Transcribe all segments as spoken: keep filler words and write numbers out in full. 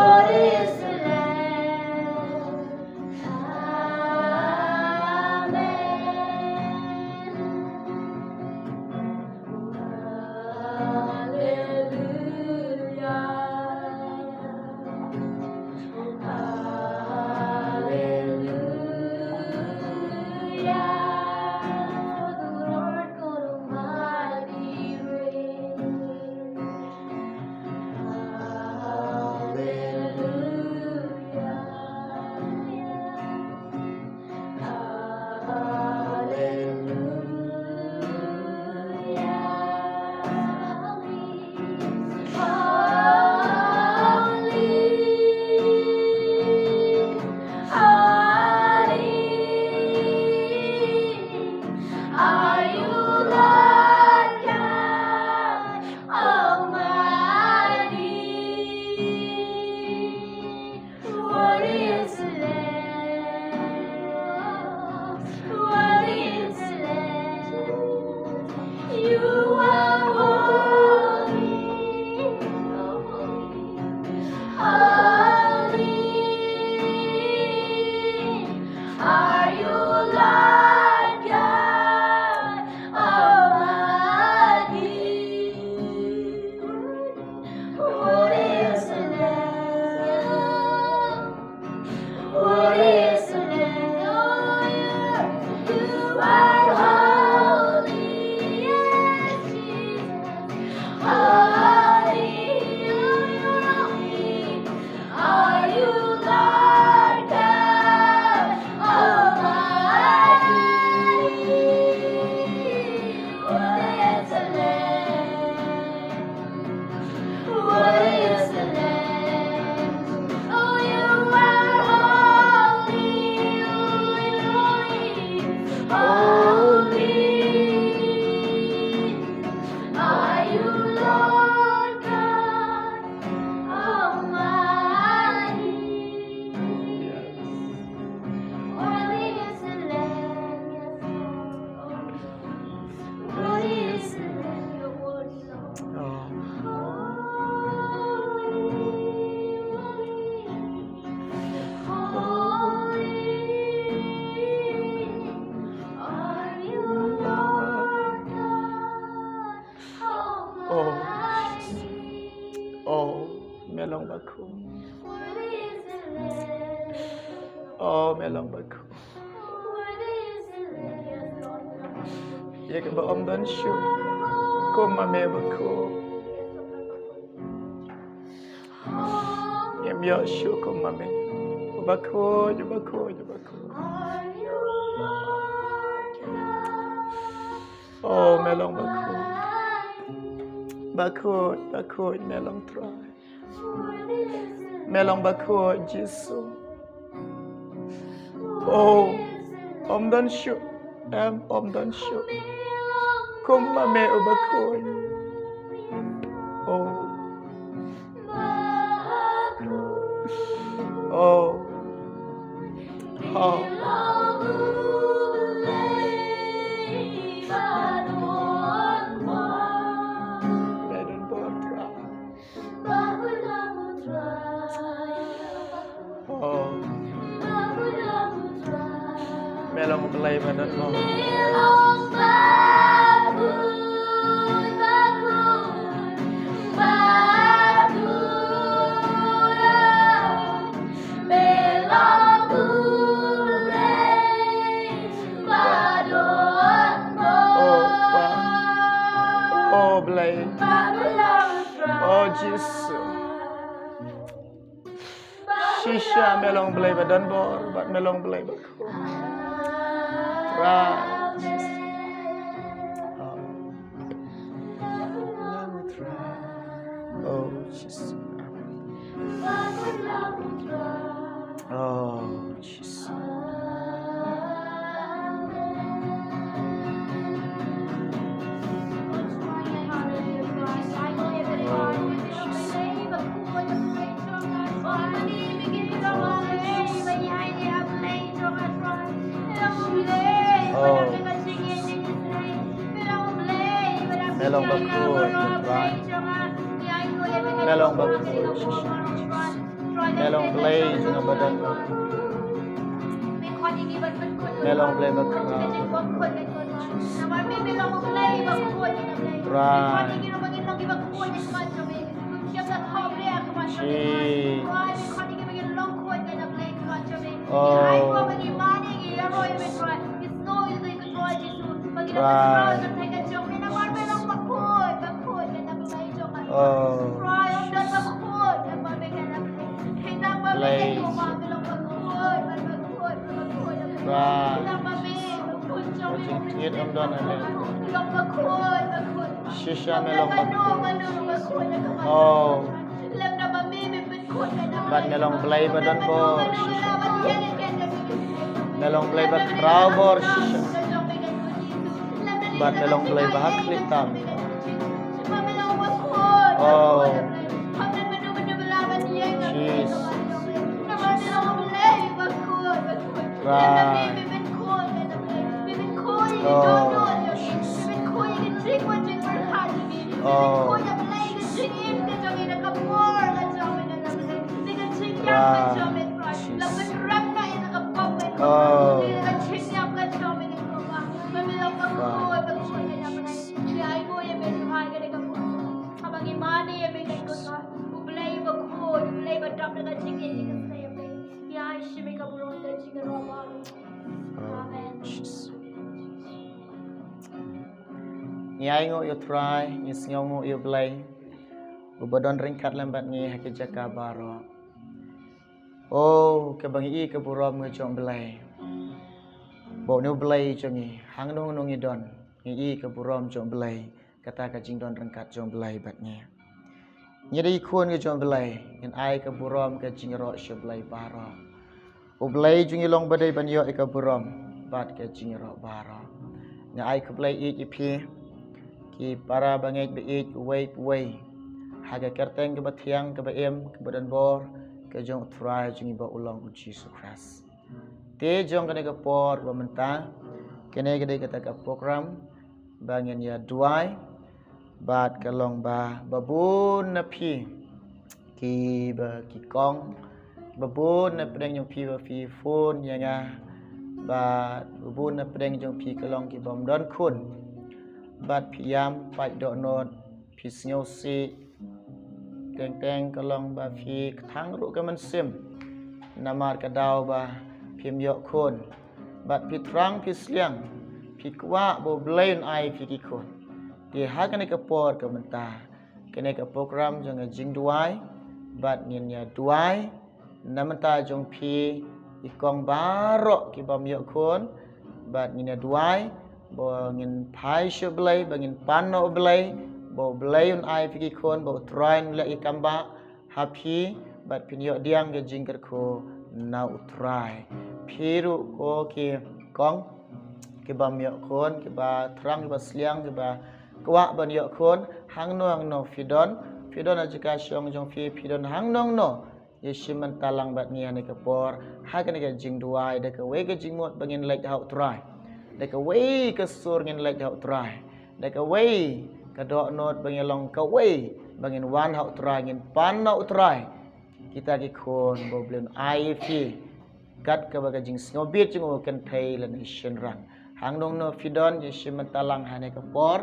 Praise the Lamb. Amen. Hallelujah. Hallelujah. For the Lord God Almighty reigns. Hallelujah. Hallelujah. Holy, holy, are you, Lord God Almighty. Worthy is the Lamb. Worthy is the Lamb. You are holy. Holy. Holy are you, Lord God Almighty. Worthy is the Lamb. Worthy is the Lamb. You are holy. Yes, Jesus. Holy are you, Lord God Almighty. Worthy is the Lamb. Worthy is the Lamb. Oh, you are holy, holy, holy. Are you, Lord God Almighty? Yes. Worthy is the Lamb, yes, Lord. Worthy is the Lamb, you're worthy, Lord. Oh. Holy, holy, holy are you, Lord God. Oh, Jesus. Oh, me long bakhuid. Oh, me long bakhuid. Ïa kaba ym don shuh kum ma me bakhuid. Ngim ïoh shuh kum ma me. Bakhuid, bakhuid, bakhuid. Oh, me long bakhuid. Bakhuid, bakhuid, me long Trai. Me long bakhuid, Jisu. Oh, ym don shuh, em, ym don shuh kum ma me u bakhuid. Oh. Oh. Oh. Me don bor Trai. Oh. Me long Blei ba don bor. Oh, Pa. Oh, Blei. Oh, Jisu. Shisha me long Blei ba don bor, bad me long Blei bakhuid. Trai. Oh, Jisu. Oh, Jisu. Oh. Me long bakhuid, Trai. Me long bakhuid, Jisu. Me long Blei jong nga ba don. Me long Blei ba khraw. Right. Shi. Oh. Right. Oh. Blei. Right. Ka jingthied ym don ha me. Shisha me long ba. Oh. Bad me long Blei ba don bor shisha. Me long Blei ba khraw bor shisha. Bad me long Blei ba ha khlieh tam. Oh. Jeez. Right. Oh. Oh. Right. Jeez. Oh. Right. Amen. Ngi ainguh ïa u Trai, ngi sngewnguh ïa u Blei uba don ryngkat lem bad ngi ha ki jaka baroh. Oh, kaba ngi i ka burom ka jong u Blei. Ba une u Blei jong ngi, hangno hangno ngi don, ngi i ka burom jong u Blei. Kata ka jingdon ryngkat jong u Blei bad ngi. Ngi dei ki khun ka jong u Blei, ngin ai ka burom ka jingïaroh sha u Blei baroh. U Blei jong ngi long ba dei ban ïoh ïa ka burom bad ka jingïaroh baroh. Nga ai khublei ïa phi, ki para bangeit ba ïeit uwei pa uwei, ha ka kyrteng kaba thiang, kaba im, kaba don bor ka jong u Trai jong ngi ba u long u Jisu Khrist. Te jong kane ka por ba mynta, kane ka dei kata ka program ba ngin ïa duwai, bad ka long ba, ba bun na phi kiba ki kong, ba bun na pdeng jong phi ba phi phone ïa nga, bad ba bun na pdeng jong phi ka long ki bym don khun, bad phi ïam pait dohnud, phi sngewsih, teng teng ka long ba phi kthang ruh ka mynsiem namar ka daw ba phim ïoh khun, bad phi thrang phi sliang, phi kwah ba u Blei un ai phi ki khun. Te ha kane ka por ka mynta, kane ka program jong ka jingduwai, bad ngin ïa duwai na bynta jong phi ki kong baroh ki bym ïoh khun, bad ngin ïa duwai ba ngin phai sha u Blei, ba ngin pan na u Blei, ba u Blei un ai phi ki khun, ba u Trai un leh ïa ka kam ba ha phi, bad phin ïoh pdiang ka jingkyrkhu na u Trai. Phi ruh ko ki kong ki bym ïoh khun, kiba thrang, kiba sliang, kiba kwah ban ïoh khun, hangno hangno phi don, phi don ha jaka shong jong phi, phi don hangno hangno, ïa shim bynta lang bad ngi ha kane ka por, ha kane ka jingduwai, da kawei ka jingmut ba ngin leit ha u Trai, da kawei ka sur ngin leit ha u Trai, da kawei ka dohnud ba ngin long kawei ba ngin wan ha u Trai, ngin pan na u Trai kita ki khun ba u Blei un ai ïa phi, kat kaba ka jingsngewbit jong u kynthei lane shynrang. Hangno hangno phi don, ïa shim bynta lang ha kane ka por,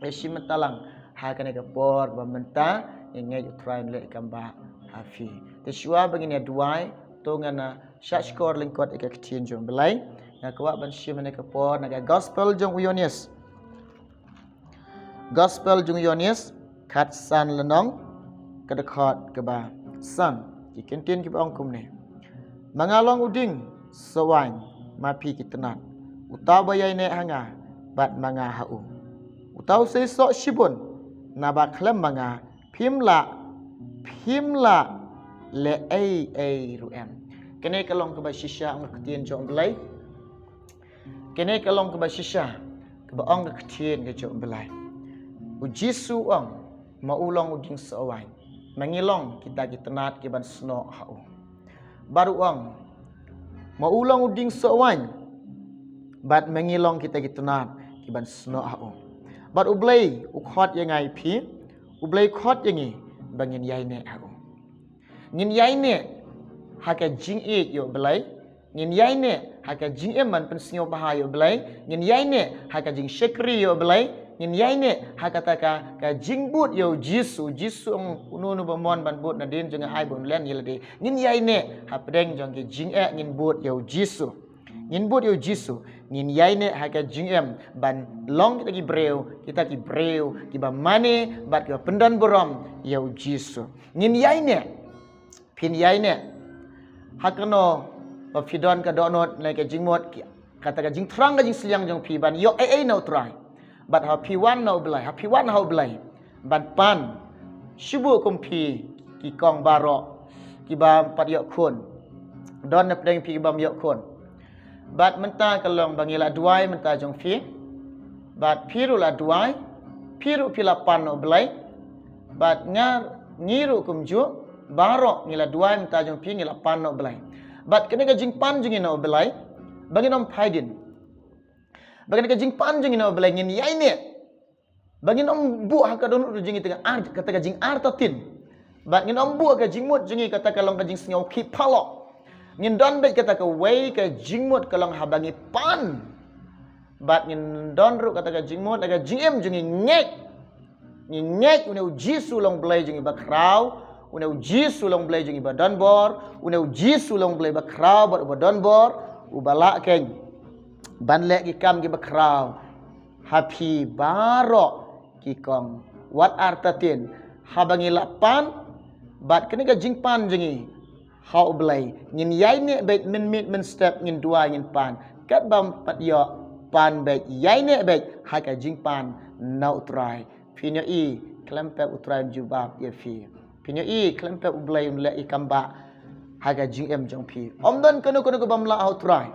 ïa shim bynta lang ha kane ka por ba mynta, ïa ngeit u Trai un leh ïa ka kam ba ha phi. Te shuwa ba ngin ïa duwai, to ngan, ah, shah shkor lyngkot ïa ka ktien jong u Blei. Nga kwah ban shim ha kane ka por na ka gospel jong u Ïoannis. Gospel jong u Ïoannis, khatsan lynnong, ka dkhot kaba san, ki kyntien kiba ong kumne. Ma nga long u dieng soh waiñ, ma phi ki tnat. Uta uba ïaineh ha nga, bad ma nga ha u, uta u sei soh shibun, naba khlem ma nga phim lah, phim lah leh ei ei ruh em. Kane ka long kaba shisha ong ka ktien jong u Blei. Kane ka long kaba shisha kaba ong ka ktien ka jong u Blei. U Jisu u ong, ma u long u dieng soh waiñ, ma ngi long kita ki tnat kiban snoh ha u. Bad u ong, ma u long u dieng soh waiñ, bad ma ngi long kita ki tnat kiban snoh ha u. Bad u Blei u khot ïa nga ïa phi, u Blei u khot ïa ngi ba ngin ïaineh ha u. Ngin ïaineh ha ka jingïeit ïa U Blei. Ngin ïaineh ha ka jingim ban pynsngewbha ïa U Blei. Ngin ïaineh ha ka jingshakri ïa U Blei. Ngin ïaineh ha kata ka, ka jingbud ïa U Jisu. U Jisu ong, uno uno ba mon ban bud nadien jong nga ai bad un len ïa lade. Ngin ïaineh hapdeng jong ki jingeh ngin bud ïa U Jisu. Ngin bud ïa U Jisu. Ngin ïaineh ha ka jingim ban long kita ki briew, kita ki briew kiba mane bad kiba pyndonburom ïa U Jisu. Ngin ïaineh, phin ïaineh ha kano ba phi don ka dohnud ne ka jingmut, ki, kata ka jingthrang ka jingsliang jong phi ban ïoh ei ei na U Trai. Bad haba phi wan na U Blei, haba phi wan ha U Blei ban pan, shu buh kum phi ki kong baroh kiba ym pat ïoh khun. Don napdeng phi kibym ïoh khun. Bad mynta ka long ba ngi la duwai mynta jong phi. Bad phi ruh la duwai, phi ruh phi la pan na U Blei. Bad nga, ngi ruh kumjuh, baroh ngi la duwai mynta jong phi, ngi la pan na U Blei. Bad kane ka jingpan jong ngi na U Blei, ba ngin ym phai dien. Ba kane ka jingpan jong ngi na U Blei ngin ïaineh. Ba ngin ym buh ha ka dohnud jong ngi kata ka ar, kata ka jingartatien. Bad ngin ym buh ha ka jingmut jong ngi kata ka long ka jingsngew khih phalok. Ngin don beit kata kawei ka jingmut ka long haba ngi pan. Bad ngin don ruh kata ka jingmut ha ka jingim jong ngi ngeit. Ngi ngeit une U Jisu u long Blei jong ngi bakhraw, une U Jisu u long Blei jong ngi badonbor, une U Jisu u long Blei bakhraw bad uba donbor, uba lah keiñ ban leh ki kam kiba khraw ha phi baroh ki kong. Wat artatien, haba ngi la pan bad kane ka jingpan jong ngi ha U Blei, ngin ïaineh beit mynmiet mynstep, ngin duwai, ngin pan. Katba ym pat ïoh, pan beit, ïaineh beit ha ka jingpan na U Trai. Phin ïohi khlem pep U Trai un jubab ïa phi. Phin ïohi khlem pep U Blei un leh ïa ki kam ba ha ka jingim jong phi. Ym don kano kano ka bym lah ha U Trai.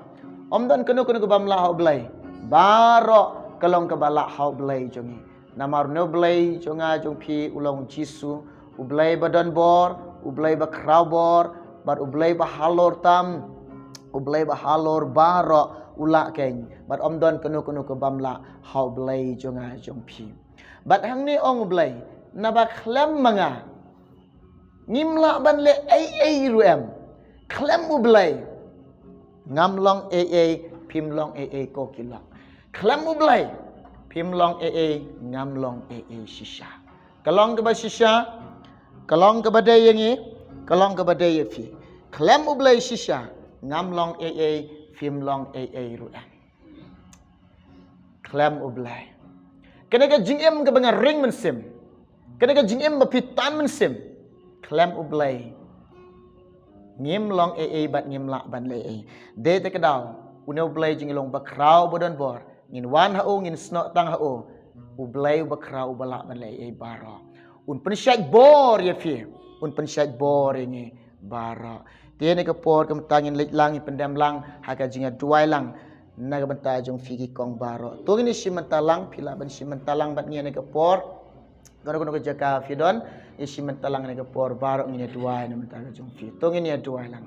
Ym don kano kano ka bym lah ha U Blei. Baroh ka long kaba lah ha U Blei jong ngi. Namar une U Blei jong nga jong phi u long U Jisu, U Blei badonbor, U Blei bakhraw bor, bad U Blei bahalor tam, U Blei bahalor baroh u lah keiñ. Bad ym don kano kano ka bym lah ha U Blei jong nga jong phi. Bad hangne ong U Blei, naba khlem ma nga ngim lah ban leh ei ei ruh em. Khlem U Blei ngam long ei ei, phim long ei ei ko ki lok. Khlem U Blei phim long ei ei, ngam long ei ei shisha. Ka long kaba shisha, ka long kaba dei ïa ngi, ka long kaba dei ïa phi. Khlem U Blei shisha ngam long ei ei, phim long ei ei ruh em. Khlem U Blei. Kane ka jingim kaba nga ring mynsiem, kane ka jingim ba phi tan mynsiem, khlem U Blei ngim long ei ei bad ngim lah ban leh ei ei. Dei te ka daw une U Blei jong ngi u long bakhraw badonbor. Ngin wan ha u, ngin snoh tang ha u. U Blei u bakhraw, uba lah ban leh ei ei baroh. Un pynshait bor ïa phi, un pynshait bor ïa ngi baroh. Te ïa kane ka por ka mynta ngin leit lang, ngin pyndem lang ha ka jingïaduwai lang na ka bynta jong phi ki kong baroh. To ngin ïa shim bynta lang, phi lah ban shim bynta lang bad ngi ïa kane ka por. Kano kano ka jaka phi don, ïa shim bynta lang ïa kane ka por, baroh ngin ïaduwai na ka bynta ka jong phi. To ngin ïaduwai lang.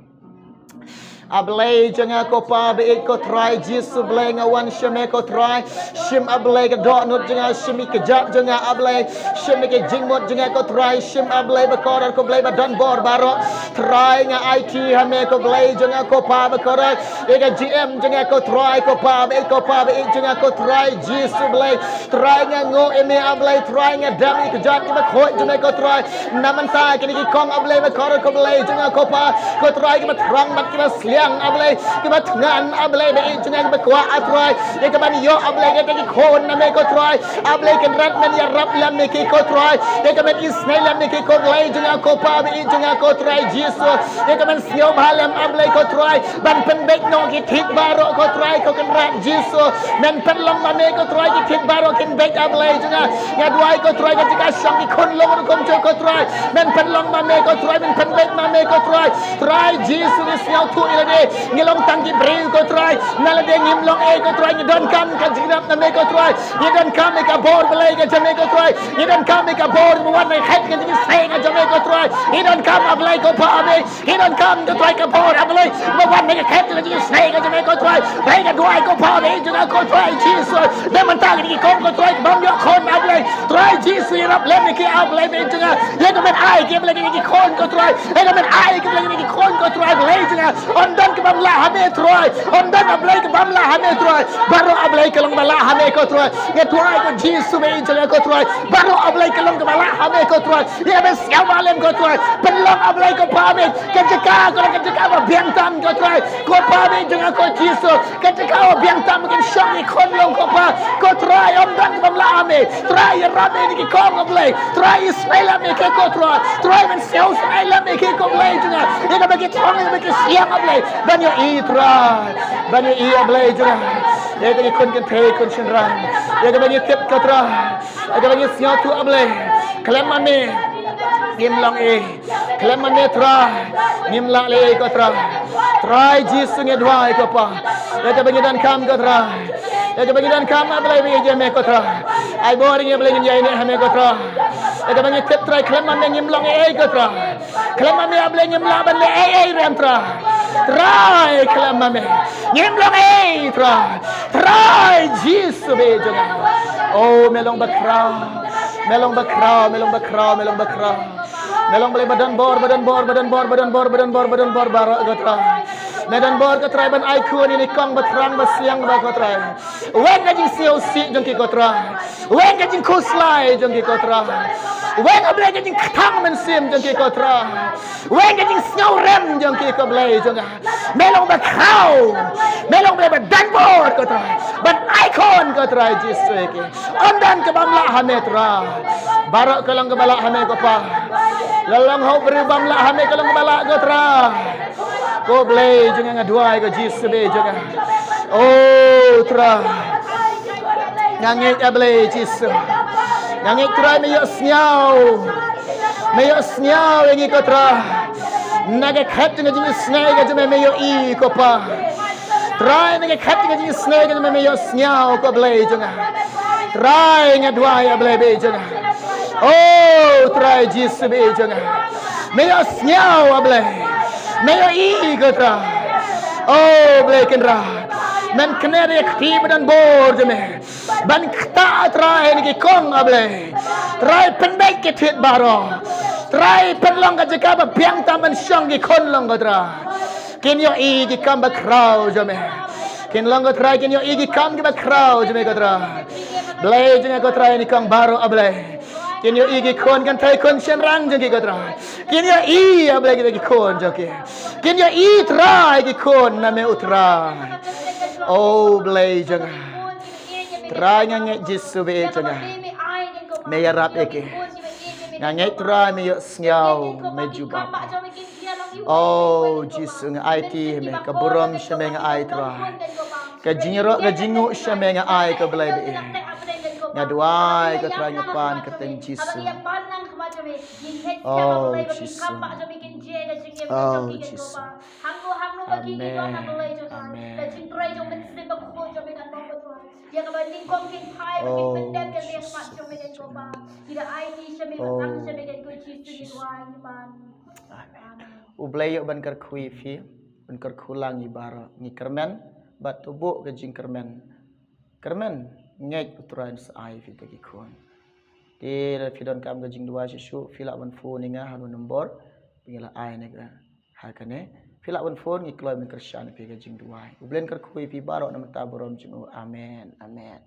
A Blei jong nga ko Pa ba ïeit ko Trai Jisu Blei, nga wan sha me ko Trai. Shim A Blei ka dohnud jong nga, shim ïa ka kjat jong nga A Blei. Shim ïa ka jingmut jong nga ko Trai, shim A Blei bakordor ko Blei badonbor baroh. Trai nga aiti ha me ko Blei jong nga ko Pa bakordor. Ïa ka jingim jong nga ko Trai ko Pa ba ïeit, ko Pa ba ïeit jong nga ko Trai Jisu Blei. Trai nga nguh ïa me A Blei, Trai nga dem ïa ka kjat kaba khuid jong me ko Trai. Na mynta kine ki kong A Blei bakordor ko Blei jong nga ko Pa, ko Trai kiba thrang bad kiba sliang A Blei, kiba thngan A Blei ba ïeit jong nga kiba kwah A Trai ïa kaban ïoh A Blei ïa kata ki khun na me ko Trai. A Blei kynrad men ïarap lem ïa ki ko Trai, ïa kaban isynei lem ïa ki ko Blei jong nga ko Pa ba ïeit jong nga ko Trai Jisu, ïa kaban sngewbha lem A Blei ko Trai. Ban pynbeit noh ki thik baroh ko Trai ko Kynrad Jisu. Men pynlong ma me ko Trai ki thik baroh kin beit A Blei jong nga. Nga duwai ko Trai ka jaka shong ki khun long rukom jong ko Trai. Men pynlong ma me ko Trai, men pynbeit ma me ko Trai. Trai Jisu ngi sngewthuh ïa lade ngi long tang ki briew ko Trai. Na lade ngim long ei ko Trai, ngi donkam ka jingrap na me ko Trai. Ngi donkam ïa ka bor Blei ka jong me ko Trai. Ngi donkam ïa ka bor ba wan na ka khet ka jingisynei ka jong me ko Trai. Ngi donkam A Blei ko Pa me. Ngi donkam ko Trai ka bor A Blei ba wan na ka khet ka jingisynei ka jong me ko Trai. Blei nga duwai ko Pa ba ïeit jong nga ko Trai Jisu. Na mynta kine ki kong ko Trai bym ïoh khun A Blei. Trai Jisu ïarap lem ïa ki A Blei ba ïeit jong nga. Ïa ka men ai ki A Blei ïa ki khun Trai, ïa ka ban ai ka Blei ïa ki khun ko Trai, Blei jong nga. Ym don kaba ym lah ha me Trai. Ym don A Blei kaba ym lah ha me Trai. Baroh A Blei ka long ba lah ha me ko Trai. Nga duwai ko Jisu Blei jong nga ko Trai. Baroh A Blei ka long kaba lah ha me ko Trai. Ïa ka ban sngewbha lem ko Trai. Pynlong A Blei ko Pa me ka jaka ko, ka jaka ba biang tam ko Trai. Ko Pa me jong nga ko Jisu. Ka jaka ba biang tam ba kin shong ki khun long ko Pa. Ko Trai, ym don kaba ym lah ha me. Trai, ïarap ïa kine ki kong A Blei. Trai, isynei lem ïa ki ko Trai. Trai, ban sngewsynei lem ïa ki ko Blei jong nga. Ïa kaba ki thong, ïa kaba ki shiliang A Blei. Ban ïohi Trai. Ban ïohi A Blei jong nga. Ïa kaba ki khun kynthei khun shynrang. Ïa kaba ngi tip ko Trai. Ïa kaba ngi sngewthuh A Blei. Khlem ma me ngim long ei. Khlem ma me Trai ngim lah leh ei ko Trai. Trai Jisu nga duwai ko Pa. Ïa kaba ngi donkam ko Trai. Ïa kaba ngi donkam A Blei ba ïeit jong me ko Trai. Ai bor ïa ngi A Blei ngin ïaineh ha me ko Trai. Ïa kaba ngi tip Trai khlem ma me ngim long ei ko Trai. Khlem ma me A Blei ngim lah ban leh ei ei ruh em Trai. Trai khlem ma me ngim long ei Trai. Trai Jisu Blei jong nga. Oh, me long ba khraw. Me long ba khraw, me long ba khraw, me long ba khraw. Me long Blei ba don bor, ba don bor, ba don bor, ba don bor, ba don bor, ba don bor baroh ko Trai. Me don bor ko Trai ban ai khun ïa kine ki kong ba thrang ba sliang ba ko Trai. Weng ka jingsngewsih jong ki ko Trai. Weng ka jingkhuslai jong ki ko Trai. Weng A Blei ka jingkthang mynsiem jong ki ko Trai. Weng ka jingsngewrem jong ki ko Blei jong nga. Me long ba khraw. Me long Blei ba don bor ko Trai. Ban ai khun ko Trai Jisu ïa ki. Ym don kaba ym lah ha me Trai. Baroh ka long kaba lah ha me ko Pa. La long ha u briew ba ym lah ha me ka long kaba lah ko Trai. Ko Blei jong nga nga duwai ko Jisu Blei jong nga. Oh Trai. Nga ngeit A Blei Jisu. Nga ngeit Trai me ïohsngew. Me ïohsngew ïa ngi ko Trai. Na ka khat jong ka jingisynei ka jong me me ïohi ko Pa. Trai na ka khat jong ka jingisynei ka jong me me ïohsngew ko Blei jong nga. Trai nga duwai A Blei Blei jong nga. Oh Trai Jisu Blei jong nga. Me ïohsngew A Blei. Me ïohi ko Trai. Oh Blei Kynrad. Men kane ïa ka kti ba don bor jong me. Ban ktah Trai na ki kong A Blei. Trai pynbeit ki thied baroh. Trai pynlong ka jaka ba biang tam ban shong ki khun long ko Trai. Kin ïohi ki kam ba khraw jong me. Kin long ko Trai kin ïohi ki kam ki ba khraw jong me ko Trai. Blei jong nga ko Trai na ki kong baroh A Blei. Kin ïohi ki khun kynthei khun shynrang jong ki ko Trai. Kin ïohi A Blei ki khun jong ki. Kin ïohi Trai ki khun na me u Trai. Oh Blei jong nga. Trai nga ngeit Jisu Blei jong nga. Me ïarap ïa ki. Nga ngeit Trai me ïohsngew me jubab. Oh Jisu nga aiti me ka burom sha me nga ai Trai. Ka jingïaroh ka jingnguh sha me nga ai ko Blei Blei. Nga duwai ko Trai nga pan kyrteng Jisu. Oh Jisu. Oh Jisu. Amen. Amen. Oh Jisu. Oh Jisu. Amen. U Blei ïoh ban kyrkhu ïa phi, ban kyrkhu lang ïa baroh. Ngi kyrmen bad to buh ka jingkyrmen. Kyrmen, ngeit U Trai un sa ai ïa phi kita ki khun. Te lada phi donkam ka jingduwai shuh shuh, phi lah ban phone ïa nga ha u nombor ba ngi la ai ne ka ha kane. Phi lah ban phone, ngi kloi ban kyrshan ïa phi ka jingduwai. U Blei un kyrkhu ïa phi baroh na ka bynta burom jong u. Amen. Amen.